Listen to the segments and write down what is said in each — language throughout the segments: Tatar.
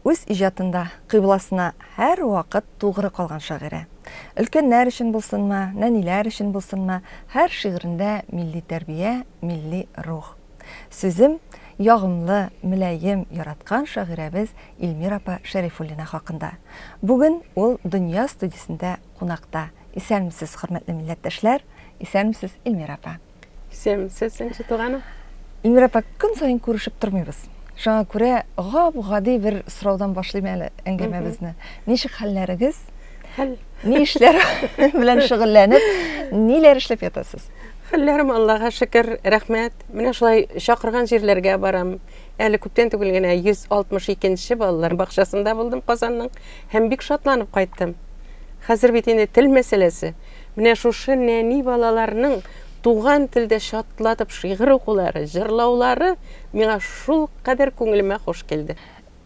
Үз иҗатында кыйбласына һәрвакыт тугры калган шагыйрә. Өлкәннәр өчен булсынмы, нәниләр өчен булсынмы, һәр шигырендә милли тәрбия, милли рух. Сүзем ягымлы, мөлаем, яраткан шагыйрәбез Илмира апа Шәрифуллина хакында. Бүген ул Дөнья студиясендә кунакта. Исәнмесез, хөрмәтле милләттәшләр! Исәнмесез, Илмира апа! Исәнмесез, Энҗе туганым! Илмира апа, көн саен күрешеп тормыйбыз. Шуңа күрә гап-гади бер сораудан башлыйм әле әңгәмәбезне. Ничек хәлләрегез? Хәл. Ни эшләр белән шөгыльләнеп, ниләр эшләп ятасыз? Хәлләрем Аллага шөкер, рәхмәт. Менә шулай чакырган җирләргә барам. Әле күптән түгел генә 162 нче балалар бакчасында булдым Казанның һәм бик шатланып кайттым. Хәзер бит инде тел мәсьәләсе. Менә шушы нәни балаларның туган телдә чатлатып шигырь укулары, җырлаулары миңа шулкадәр күңелемә хуш килде.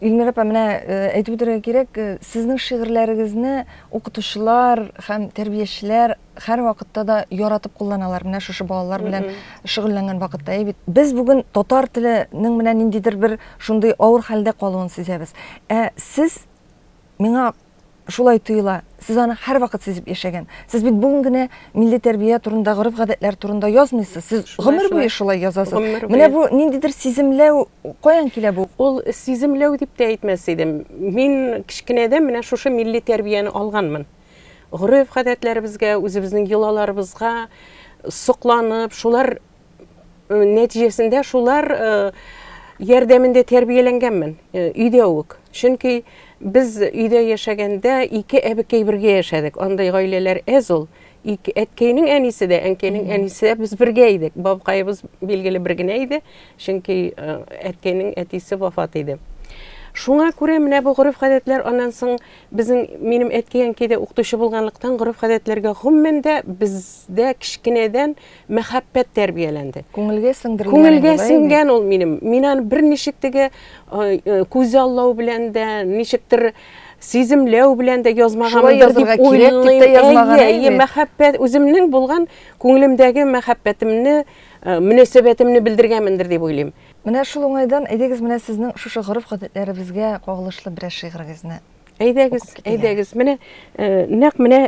Илмира апа, менә э, әйтеп үтәргә кирәк, э, сезнең шигырьләрегезне укытучылар һәм тәрбиячеләр һәрвакытта да яратып кулланалар. Менә шушы балалар белән шөгыльләнгән вакытта әй бит. Без бүген татар теленең менә ниндидер бер шундый авыр хәлдә калуын сизәбез. Ә сез миңа шулай тоела, сез аны һәрвакыт сизеп яшәгән. Сез бит бүген генә милли тәрбия турында, гореф-гадәтләр турында язмыйсыз. Сез гомер буе шулай язасыз. Менә бу ниндидер сиземләү каян килә бу? Ул сиземләү дип тә әйтмәс идем. Мин кечкенәдән менә шушы милли тәрбияне алганмын. Гореф-гадәтләребезгә, үзебезнең йолаларыбызга сокланып, шулар нәтиҗәсендә шулар ярдәмендә тәрбияләнгәнмен өйдә үк. Чөнки без өйдә яшәгәндә ике әбекәй бергә яшәдек. Андый гаиләләр әз ул. Ике әткәйнең әнисе дә, әнкәйнең әнисе дә без бергә идек. Бабкаебыз билгеле бер генә иде, чөнки әткәйнең әтисе вафат иде. Шуңа күрә менә бу гореф-гадәтләр аннан соң безнең минем әткәй-әнкәй дә укытучы булганлыктан гореф-гадәтләргә гомумән дә бездә кечкенәдән мәхәббәт тәрбияләнде. Күңелгә сеңдерелгән. Күңелгә сеңгән ул минем. Мин аны берничек теге э, күз аллау белән дә, ничектер сиземләү белән дә язмаганмындыр дип уйлыйм. Әйе, мәхәббәт үземнең булган күңелемдәге мәхәббәтемне, э, мөнәсәбәтемне белдергәнмендер дип уйлыйм. Менә шул уңайдан, әйдәгез, менә сезнең шушы гореф-гадәтләребезгә кагылышлы берәр шигырегезне. Әйдәгез, әйдәгез. Менә э, нәкъ менә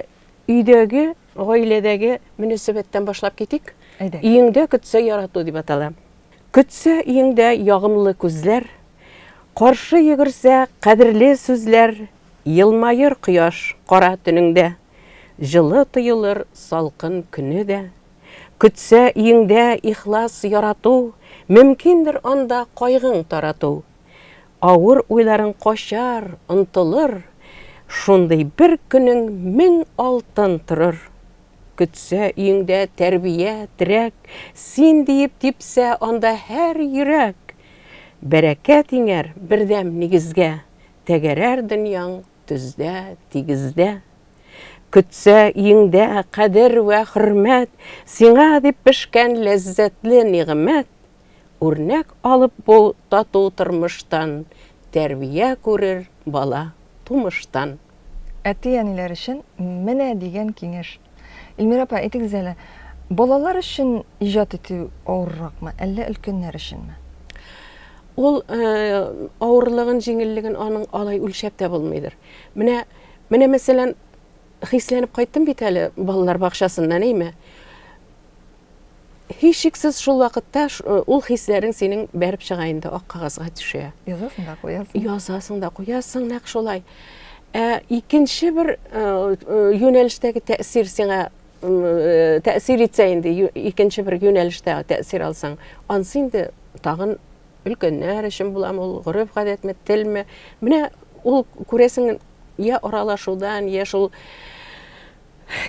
өйдәге Гаиләдәге мөнәсәбәттән башлап китик. Әйдә. Өеңдә көтсә ярату дип атала. Көтсә өеңдә ягымлы күзләр, Каршы йөгерсә кадерле сүзләр, Елмаер кояш кара төнеңдә, Җылы тоелыр салкын көне дә. Көтсә өеңдә ихлас ярату, Мөмкиндер анда кайгың тарату. Авыр уйларың качар, онтылыр, Шундый бер көнең мең алтын торыр. Көтсә өеңдә тәрбия, терәк, Син диеп типсә анда һәр йөрәк. Бәрәкәт иңәр бердәм нигезгә, Тәгәрәр дөньяң төздә, тигездә. Көтсә өеңдә кадер вә хөрмәт, Сиңа дип пешкән ләззәтле нигъмәт. Үрнәк алып бу тату тормыштан, Тәрбия күрер бала тумыштан. Әти-әниләр өчен менә дигән киңәш. Эльмира апа, әйтегез әле, балалар өчен иҗат итү авырракмы, әллә өлкәннәр өченме? Ул авырлыгын, җиңеллеген аның алай үлчәп тә булмыйдыр. Менә, менә мәсәлән, хисләнеп кайттым бит әле балалар бакчасыннан, әйме? Һичшиксез шул вакытта э, ул хисләрең синең бәреп чыга инде, ак кәгазьгә төшә. Язасың да куясың. Язасың да куясың, нәкъ шулай. Ә икенче бер э, э, юнәлештәге тәэсир сиңа тәэсир итсә инде, икенче бер юнәлештә тәэсир алсаң, ансы инде тагын өлкәннәр өчен буламы ул, гореф-гадәтме, телме? Менә ул күрәсең, я аралашудан, я шул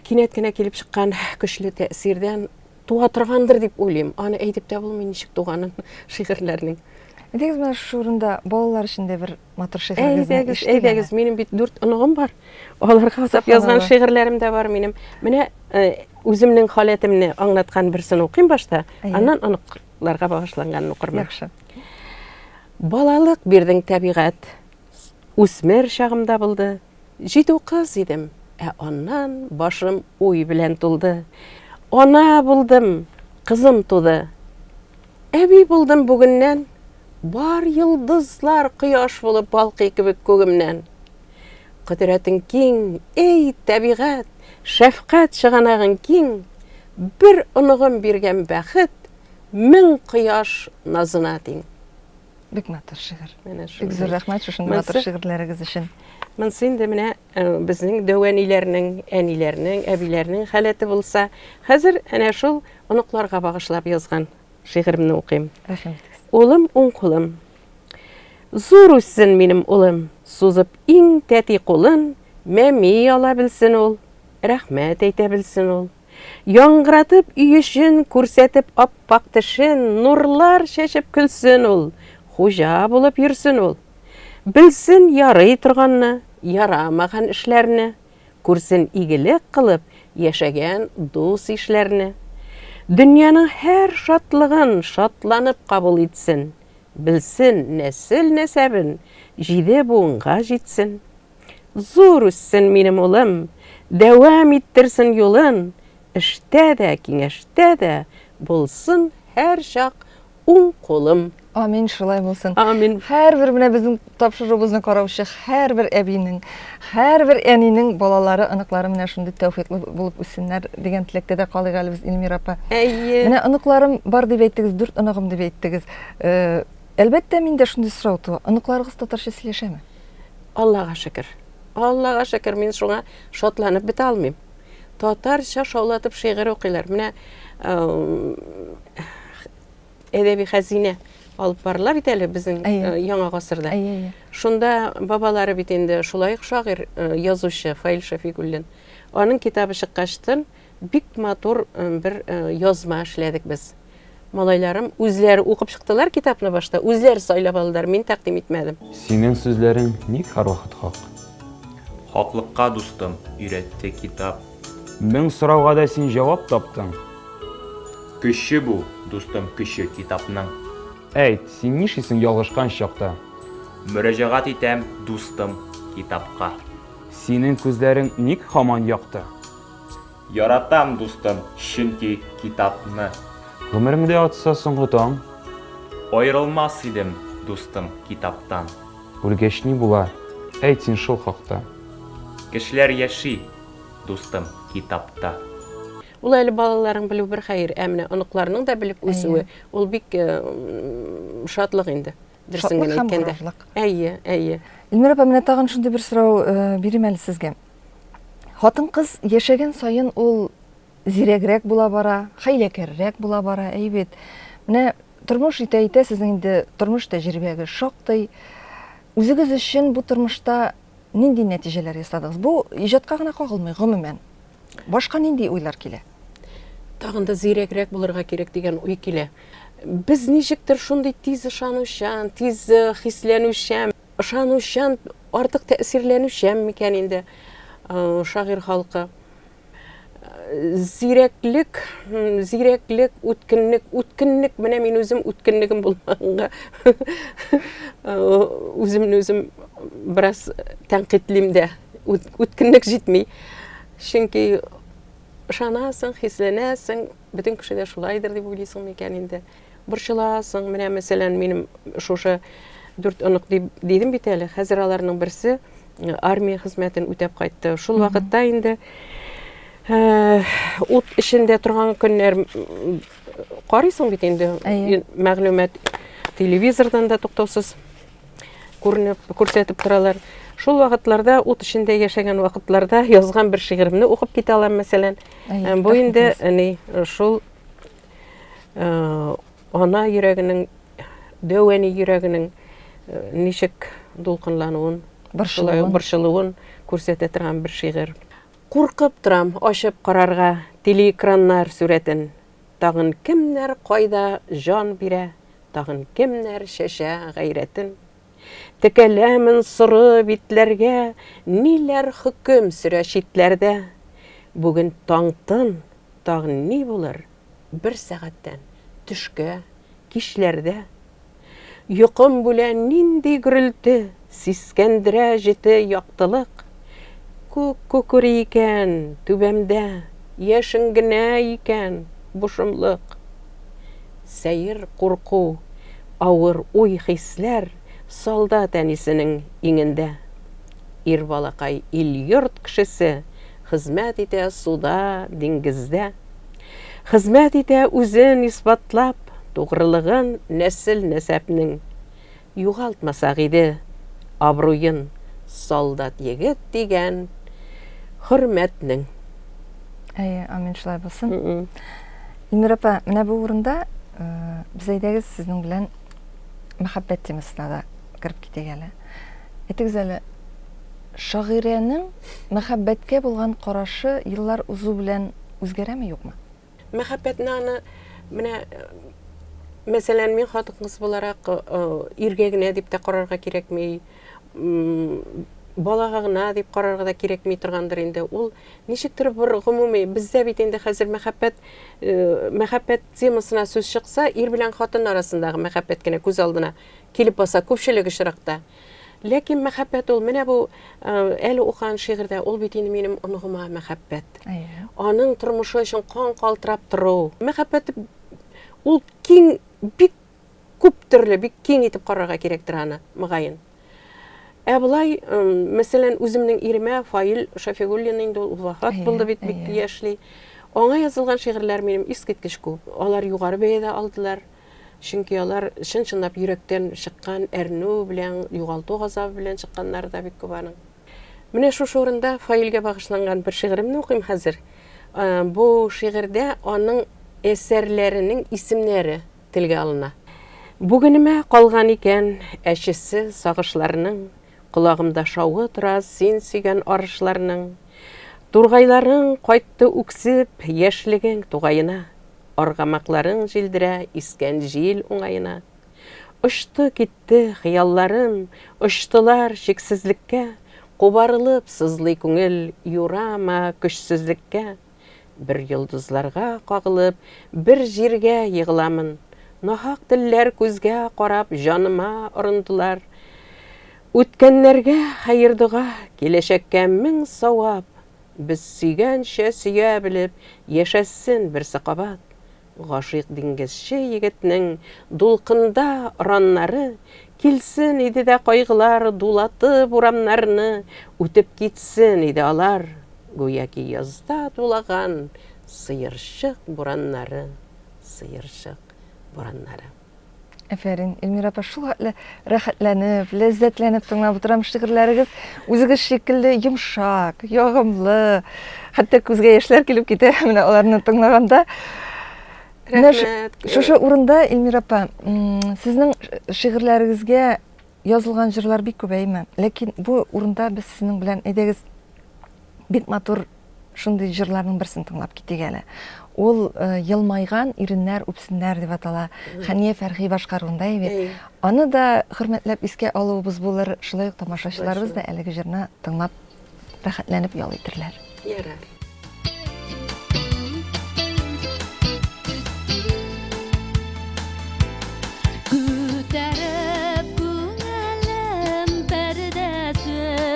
кинәт кенә килеп чыккан көчле тәэсирдән туа торгандыр дип уйлыйм. Аны әйтеп тә булмый, ничек туганын шигырьләрнең. Әйдәгез, менә шушы урында балалар өчен дә бер матур шигырегезне Әйдәгез, әйдәгез, минем бит дүрт оныгым бар. Аларга атап язган шигырьләрем дә бар минем. Менә э, үземнең халәтемне аңлаткан берсен укыйм башта, аннан оныкларга багышланганын укырмын. Яхшы. Балалык бирдең табигать. Үсмер чагымда булды. Җитү кыз идем, ә аннан башым уй белән тулды. Ана булдым, кызым туды. Әби булдым бүгеннән, Бар йолдызлар кояш булып балкый кебек күгемнән. Кодрәтең киң, эй, табигать, шәфкать чыганагың киң, Бер оныгым биргән бәхет мең кояш назына тиң. Бик матур шигырь. Менә шундый. Бик зур рәхмәт шушындый матур шигырьләрегез өчен. Монысы инде менә э, безнең дәү әниләрнең, әниләрнең, әбиләрнең халәте булса, хәзер әнә шул оныкларга багышлап язган шигыремне укыйм. Рәхим итегез. Улым, уң кулым. Зур үссен минем улым, сузып иң тәти кулын, мәми ала белсен ул, рәхмәт әйтә белсен ул. Яңгыратып өй эчен, күрсәтеп ап-ак тешен, нурлар чәчеп көлсен ул, хуҗа булып йөрсен ул. Белсен ярый торганны, ярамаган эшләрне, күрсен игелек кылып яшәгән дус-ишләрне. Дөньяның һәр шатлыгын шатланып кабул итсен, белсен нәсел-нәсәбен, җиде буынга җитсен. Зур үссен минем улым, дәвам иттерсен юлын, эштә дә, киңәштә дә булсын һәрчак уң кулым. Амин, шулай булсын. Амин. Һәрбер менә безнең тапшыруыбызны караучы һәрбер әбинең, һәрбер әнинең балалары, оныклары менә шундый тәүфыйклы булып үссеннәр дигән теләктә дә калыйк әле без, Эльмира апа. Әйе. Менә оныкларым бар дип әйттегез, дүрт оныгым дип әйттегез. Э, әлбәттә, миндә шундый сорау туа. Оныкларыгыз татарча сөйләшәме? Аллага шөкер. Аллага шөкер, мин шуңа шатланып бетә алмыйм. Татарча шаулатып шигырь укыйлар. Менә әдәби хәзинә алып барыла бит әле безнең яңа гасырда. Шунда бабалары бит инде шулай ук шагыйрь, язучы Фаил Шәфигуллин. Аның китабы чыккачтын бик матур бер язма эшләдек без. Малайларым үзләре укып чыктылар китапны башта, үзләре сайлап алдылар, мин тәкъдим итмәдем. Синең сүзләрең ник һәрвакыт хак? Хаклыкка, дустым, өйрәтте китап. Мең сорауга да син җавап таптың. Көче бу, дустым, көче китапның. Әйт, син нишлисең ялгышкан чакта? Мөрәҗәгать итәм, дустым, китапка. Синең күзләрең ник һаман якты? Яратам, дустым, чөнки китапны. Гомереңдә атса соңгы таң. Аерылмас идем, дустым, китаптан. Үлгәч ни була, әйт син шул хакта. Кешеләр яши, дустым, китапта. Ул әле балаларың белү бер хәер, ә менә оныкларның да белеп үсүе, ул бик шатлык инде. Дөресен генә әйткәндә. Әйе, әйе. Эльмира апа, менә тагын шундый бер сорау бирим әле сезгә. Хатын-кыз яшәгән саен ул зирәгрәк була бара, хәйләкәррәк була бара, әй бит. Менә тормыш итә-итә сезнең инде тормыш тәҗрибәгез шактый. Үзегез өчен бу тормышта нинди нәтиҗәләр ясадыгыз? Бу иҗатка гына кагылмый, гомумән. Башка нинди уйлар килә? Тагын да зирәгрәк булырга кирәк дигән уй килә. Без ничектер шундый тиз ышанучан, тиз э, хисләнүчән. Ышанучан, артык тәэсирләнүчән микән инде шагыйрь халкы. Зирәклек, зирәклек, үткенлек, үткенлек, менә мин үзем үткенлегем булмаганга үземне үзем бераз тәнкыйтьлим дә. Үткенлек җитми. Чөнки ышанасың, хисләнәсең, бөтен кеше дә шулайдыр дип уйлыйсың микән инде. Борчыласың. Менә, мәсәлән, минем шушы дүрт онык дип дидем бит әле. Хәзер аларның берсе э, армия хезмәтен үтәп кайтты. Шул вакытта инде э, ут эчендә торган көннәр карыйсың бит инде мәгълүмат телевизордан да туктаусыз күренеп күрсәтеп торалар. Шул вакытларда ут эчендә яшәгән вакытларда язган бер шигыремне укып китә алам, мәсәлән. Бу инде ни шул Ана йөрәгенең, дәү әни йөрәгенең ничек дулкынлануын, борчылуын, борчылуын күрсәтә торган бер шигырь. Куркып торам ачып карарга телеэкраннар сурәтен. Тагын кемнәр кайда җан бирә, тагын кемнәр чәчә гайрәтен. Текәләмен соры битләргә, ниләр хөкем сөрә читләрдә. Бүген таң тын, тагын ни булыр бер сәгатьтән, төшкә, кичләрдә? Йокым бүлә нинди гөрелте, сискәндерә җете яктылык. Күк күкри икән түбәмдә, яшен генә икән бу шомлык. Сәер курку. Авыр уй-хисләр солдат әнисенең иңендә. Ир балакай ил-йорт кешесе, хезмәт итә суда, диңгездә. Хезмәт итә үзен исбатлап, тугрылыгын нәсел-нәсәпнең. Югалтмасак иде абруен солдат егет дигән хөрмәтнең. Әйе, амин, шулай булсын. Илмира апа, менә бу урында без әйдәгез сезнең белән мәхәббәт темасына да кереп китик әле. Әйтегез әле, шагыйрәнең мәхәббәткә булган карашы еллар узу белән үзгәрәме, юкмы? Мәхәббәтне аны менә мәсәлән, мин хатын-кыз буларак иргә генә дип тә карарга кирәкми, балага гына дип карарга да кирәкми торгандыр инде. Ул ничектер бер гомуми, бездә бит инде хәзер мәхәббәт, мәхәббәт темасына сүз чыкса, ир белән хатын арасындагы мәхәббәт кенә күз алдына килеп баса күпчелек очракта. Ләкин мәхәббәт ул менә бу әле укыган шигырьдә ул бит инде минем оныгыма мәхәббәт. Аның тормышы өчен кан калтырап тору. Мәхәббәт ул киң, бик күп төрле, бик киң итеп карарга кирәктер аны, мөгаен. Ә болай, мәсәлән, үземнең иремә Фаил Шафигуллин инде ул вафат булды бит бик яшьли. Аңа язылган шигырьләр минем искиткеч күп. Алар югары бәя дә алдылар. Чөнки алар чын-чынлап йөрәктән чыккан әрнү белән, югалту газабы белән чыкканнары да бик күп аның. Менә шушы урында Фаилгә багышланган бер шигыремне укыйм хәзер. Бу шигырьдә аның әсәрләренең исемнәре телгә алына. Бүгенемә калган икән әчесе сагышларның, Колагымда шавы тора син сөйгән арышларның. Тургайларың кайтты үксеп яшьлегең тугаена. Аргамакларың җилдерә искән җил уңаена. Очты китте хыялларым, очтылар чиксезлеккә, Кубарылып сызлый күңел, юрама көчсезлеккә. Бер йолдызларга кагылып, бер җиргә егыламын. Нахак телләр күзгә карап җаныма орындылар. Үткәннәргә хәер-дога, киләчәккә мең савап. Без сөйгәнчә сөя белеп, яшәсен берсе кабат. Гашыйк диңгезче егетнең дулкында ораннары, Килсен иде дә кайгылар дулатып урамнарны, Үтеп китсен иде алар, гүяки язда дулаган Сыерчык бураннары, сыерчык бураннары. Әфәрин, Эльмира апа, шул хәтле рәхәтләнеп, ләззәтләнеп тыңлап утырам шигырьләрегез. Үзегез шикелле йомшак, ягымлы, хәтта күзгә яшьләр килеп китә менә аларны тыңлаганда. Рәхмәт. Шушы урында, Эльмира апа, сезнең шигырьләрегезгә язылган җырлар бик күп, әйеме? Ләкин бу урында без сезнең белән, әйдәгез, бик матур шундый җырларның берсен тыңлап китик әле. Ул э, Елмайган иреннәр үпсеннәр дип атала. Хәния Фәрхи башкаруында бит. Аны да хөрмәтләп искә алуыбыз булыр. Шулай ук тамашачыларыбыз да әлеге җырны тыңлап рәхәтләнеп ял итерләр. Ярар. Күтәреп күңелем пәрдәсен,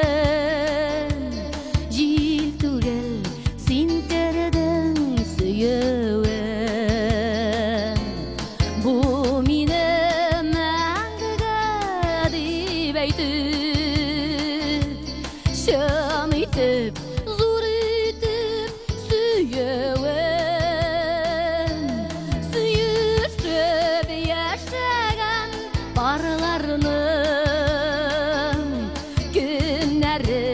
Җил түгел, син кердең сөюем. Бу минем мәңгегә дип әйтеп, Чын итеп, зур итеп сөюем. Сөешеп яшәгән парларның көннәре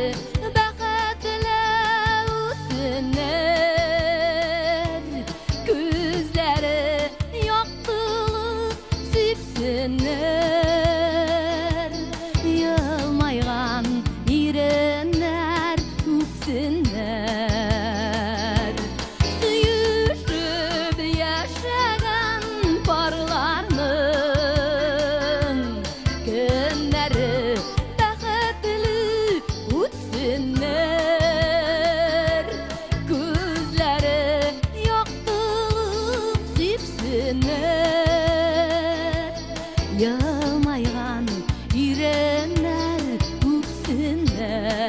бәхетле үтсеннәр. Күзләре яктылык сипсеннәр. Елмайган иреннәр үпсеннәр. Сөешеп яшәгән парларның көннәре бәхетле үтсеннәр. Күзләре яктылык сипсеннәр. Елмайган иреннәр үпсеннәр.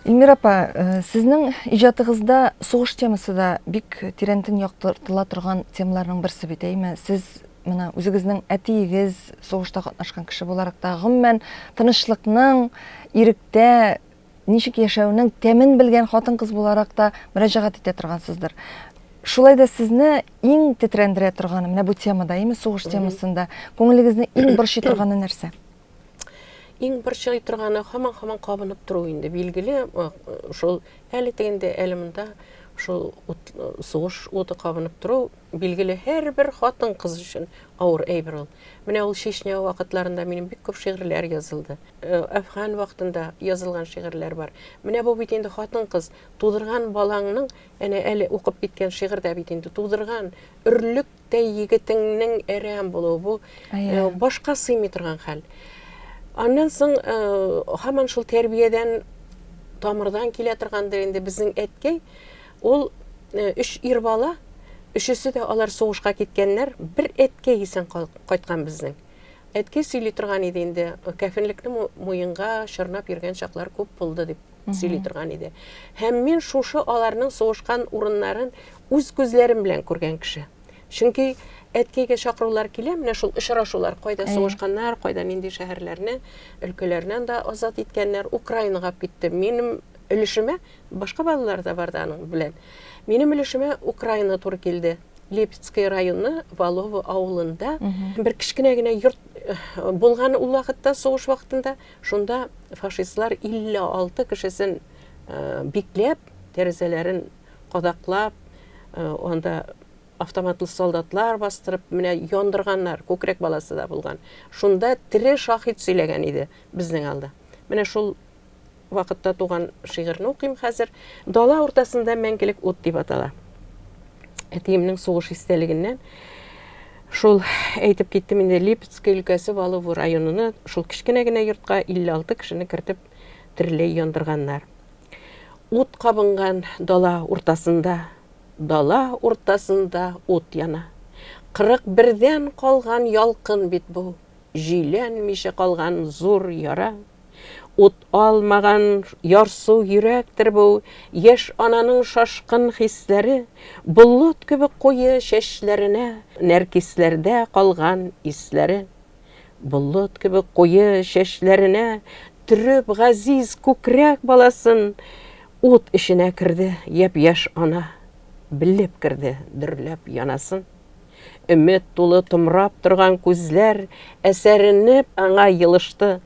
Эльмира апа, э, сезнең иҗатыгызда сугыш темасы да бик тирәнтен яктыртыла торган темаларның берсе бит, әйме? Сез Менә үзегезнең әтиегез сугышта катнашкан кеше буларак та, гомумән, тынычлыкның, иректә ничек яшәүнең тәмен белгән хатын-кыз буларак та мөрәҗәгать итә торгансыздыр. Шулай да сезне иң тетрәндерә торганы менә бу темада, әйеме, сугыш темасында күңелегезне иң борчый торганы нәрсә? Иң борчый торганы һаман-һаман кабынып тору инде, билгеле, шул әле тегендә, әле монда шул ут, сугыш уты кабынып тору, билгеле, һәрбер хатын-кыз өчен авыр әйбер ул. Менә ул Чечня вакытларында минем бик күп шигырьләр язылды. Әфган вакытында язылган шигырьләр бар. Менә бу бит инде хатын-кыз тудырган балаңның, әнә әле укып киткән шигырьдә бит инде тудырган өрлектәй егетеңнең әрәм булуы, бу башка сыймый торган хәл. Аннан соң һаман шул тәрбиядән, тамырдан килә торгандыр инде безнең әткәй, ул өч ир бала, өчесе дә алар сугышка киткәннәр, бер әткәй исән кайткан безнең. Әткәй сөйли торган иде инде, кәфенлекне муенга чорнап йөргән чаклар күп булды дип сөйли торган иде. Һәм мин шушы аларның сугышкан урыннарын үз күзләрем белән күргән кеше. Чөнки әткәйгә чакырулар килә, менә шул очрашулар, кайда сугышканнар, кайда нинди шәһәрләрне, өлкәләрне анда азат иткәннәр, Украинага алып китте. Минем өлешемә, башка балалар да барды аның белән. Минем өлешемә Украина туры килде. Липецкий районы Валово авылында бер кечкенә генә йорт булган ул вакытта, сугыш вакытында. Шунда фашистлар 56 кешесен бикләп, тәрәзәләрен кадаклап, анда автоматлы солдатлар бастырып, менә яндырганнар, күкрәк баласы да булган. Шунда тере шаһит сөйләгән иде безнең алда. Менә шул вакытта туган шигырьне укыйм хәзер. Дала уртасында мәңгелек ут дип атала. Әтиемнең сугыш истәлегеннән шул әйтеп киттем инде, Липецкий өлкәсе Валово районына шул кечкенә генә йортка 56 кешене кертеп тереләй яндырганнар. Ут кабынган дала уртасында, дала уртасында ут яна. 41-дән калган ялкын бит бу, җөйләнмичә калган зур яра. Ут алмаган ярсу йөрәктер бу, Яшь ананың шашкын хисләре, Болыт кебек куе чәчләренә Нәркисләрдә калган исләре. Болыт кебек куе чәчләренә Төреп газиз күкрәк баласын, Ут эченә керде япь-яшь ана, Белеп керде дөрләп янасын. Өмет тулы томрап торган күзләр Әсәренеп аңа елышты.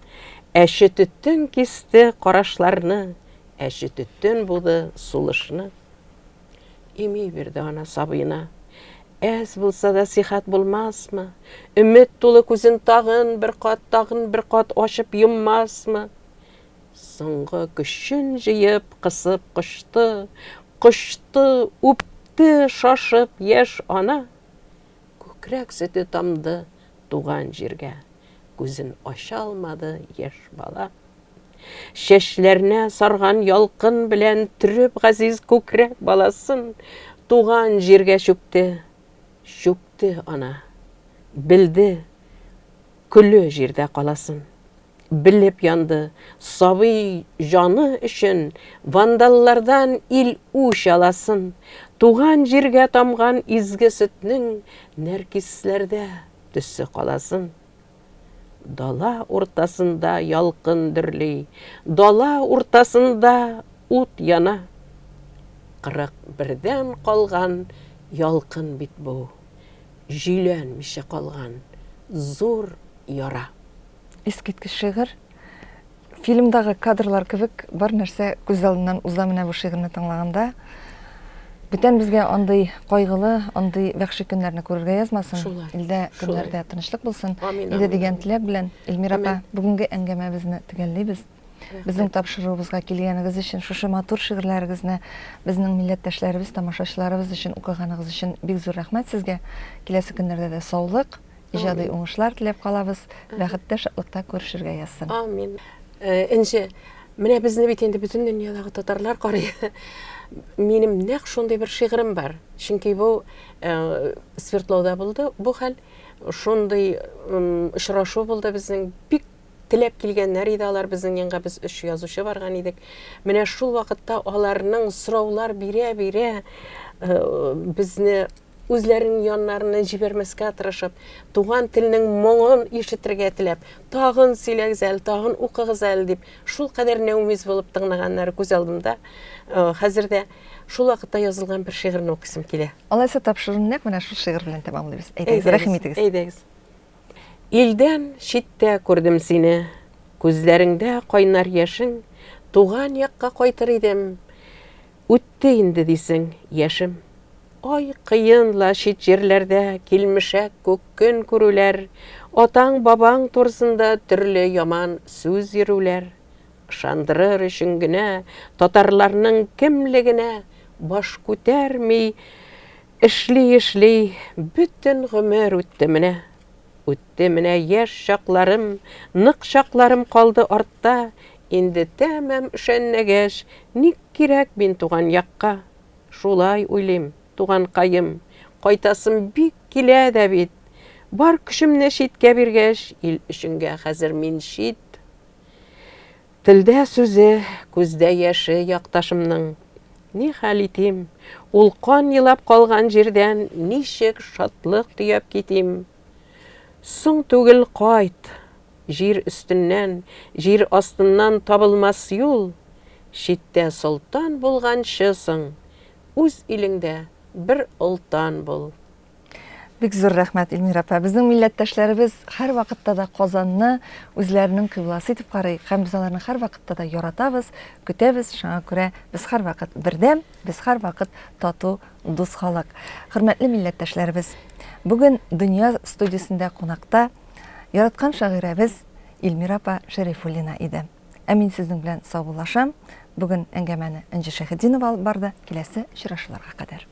Әче төтен кисте карашларны, Әче төтен буды сулышны. Ими бирде ана сабыена. Әз булса да сихәт булмасмы? Өмет тулы күзен тагын бер кат, тагын бер кат ачып йоммасмы? Соңгы көчен җыеп, кысып кочты, Кочты, үпте шашып яшь ана. Күкрәк сөте тамды туган җиргә, Күзен ача алмады яшь бала. Чәчләренә сарган ялкын белән Төреп газиз күкрәк баласын Туган җиргә чүкте, чүкте ана. Белде, көле җирдә каласын. Белеп янды, сабый җаны өчен Вандаллардан ил үч аласын. Туган җиргә тамган изге сөтнең Нәркисләрдә төсе каласын. Дала уртасында ялкын дөрли, Дала уртасында ут яна. 41-дән калган ялкын бит бу, Җөйләнмичә калган зур яра. Искиткеч шигырь. Фильмдагы кадрлар кебек бар нәрсә күз алдыннан уза менә бу шигырьне тыңлаганда. Бүтән безгә андый кайгылы, андый вәхши көннәрне күрергә язмасын. Шулай. Илдә, Шулай. көннәрдә тынычлык булсын. Амин, Иде амин, дигән амин. теләк белән, Эльмира апа, Амин. бүгенге әңгәмәбезне төгәллибез. Безнең Рәхмәт. тапшыруыбызга килгәнегез өчен, шушы матур шигырьләрегезне безнең милләттәшләребез, тамашачыларыбыз өчен укыганыгыз өчен бик зур рәхмәт сезгә. Киләсе көннәрдә дә саулык, Иҗади уңышлар теләп калабыз. Бәхеттә, шатлыкта күрешергә язсын. Амин. Энҗе, менә безне бит инде бөтен дөньядагы татарлар карый. Минем нәкъ шундый бер шигырем бар. Чөнки бу Свердлауда булды бу хәл. Шундый очрашу булды безнең. Бик теләп килгәннәр иде алар безнең янга, без өч язучы барган идек. Менә шул вакытта аларның сораулар бирә-бирә безне Үзләренең яннарыннан җибәрмәскә тырышып, туган телнең моңын ишетергә теләп, тагын сөйләгез әле, тагын укыгыз әле дип, шулкадәр нәүмиз булып тыңлаганнары күз алдымда. Хәзер дә шул вакытта язылган бер шигырьне укыйсым килә. Алайса тапшыруны нәкъ менә шул шигырь белән тәмамлыйбыз. Әйдәгез, рәхим итегез. Әйдәгез. Илдән читтә күрдем сине, Күзләреңдә кайнар яшең, Туган якка кайтыр идем, Үтте инде, дисең, яшем. Ай, кыен ла чит җирләрдә Килмешәк күк көн күрүләр, Атаң-бабаң турысында Төрле яман сүз йөрүләр. Ышандырыр өчен генә Татарларның кемлегенә Баш күтәрми эшли-эшли Бөтен гомер үтте менә. Үтте менә яшь чакларым, Нык чакларым калды артта, Инде тәмам өшәннәгәч, Ник кирәк мин туган якка? Шулай уйлыйм, туганкаем, Кайтасым бик килә дә бит. Бар көчемне читкә биргәч, Ил өченгә хәзер мин чит. Телдә сүзе, күздә яше якташымның. Ни хәл итим, ул кан елап калган җирдән ничек шатлык төяп китим? Соң түгел, кайт! Җир өстеннән, җир астыннан табылмас юл. Читтә солтан булганчы соң, үз илеңдә бер олтан бул. Бик зур рәхмәт, Эльмира апа. Безнең милләттәшләребез һәрвакытта да Казанны үзләренең кыйбласы итеп карый һәм без аларны һәрвакытта да яратабыз, көтәбез. Шуңа күрә без һәрвакыт бердәм, без һәрвакыт тату, дус халык. Хөрмәтле милләттәшләребез, бүген Дөнья студиясендә кунакта яраткан шагыйрәбез Эльмира апа Шәрифуллина иде. Ә мин сезнең белән саубуллашам. Бүген әңгәмәне Энҗе Шәйхетдинова алып барды. Киләсе очрашуларга кадәр.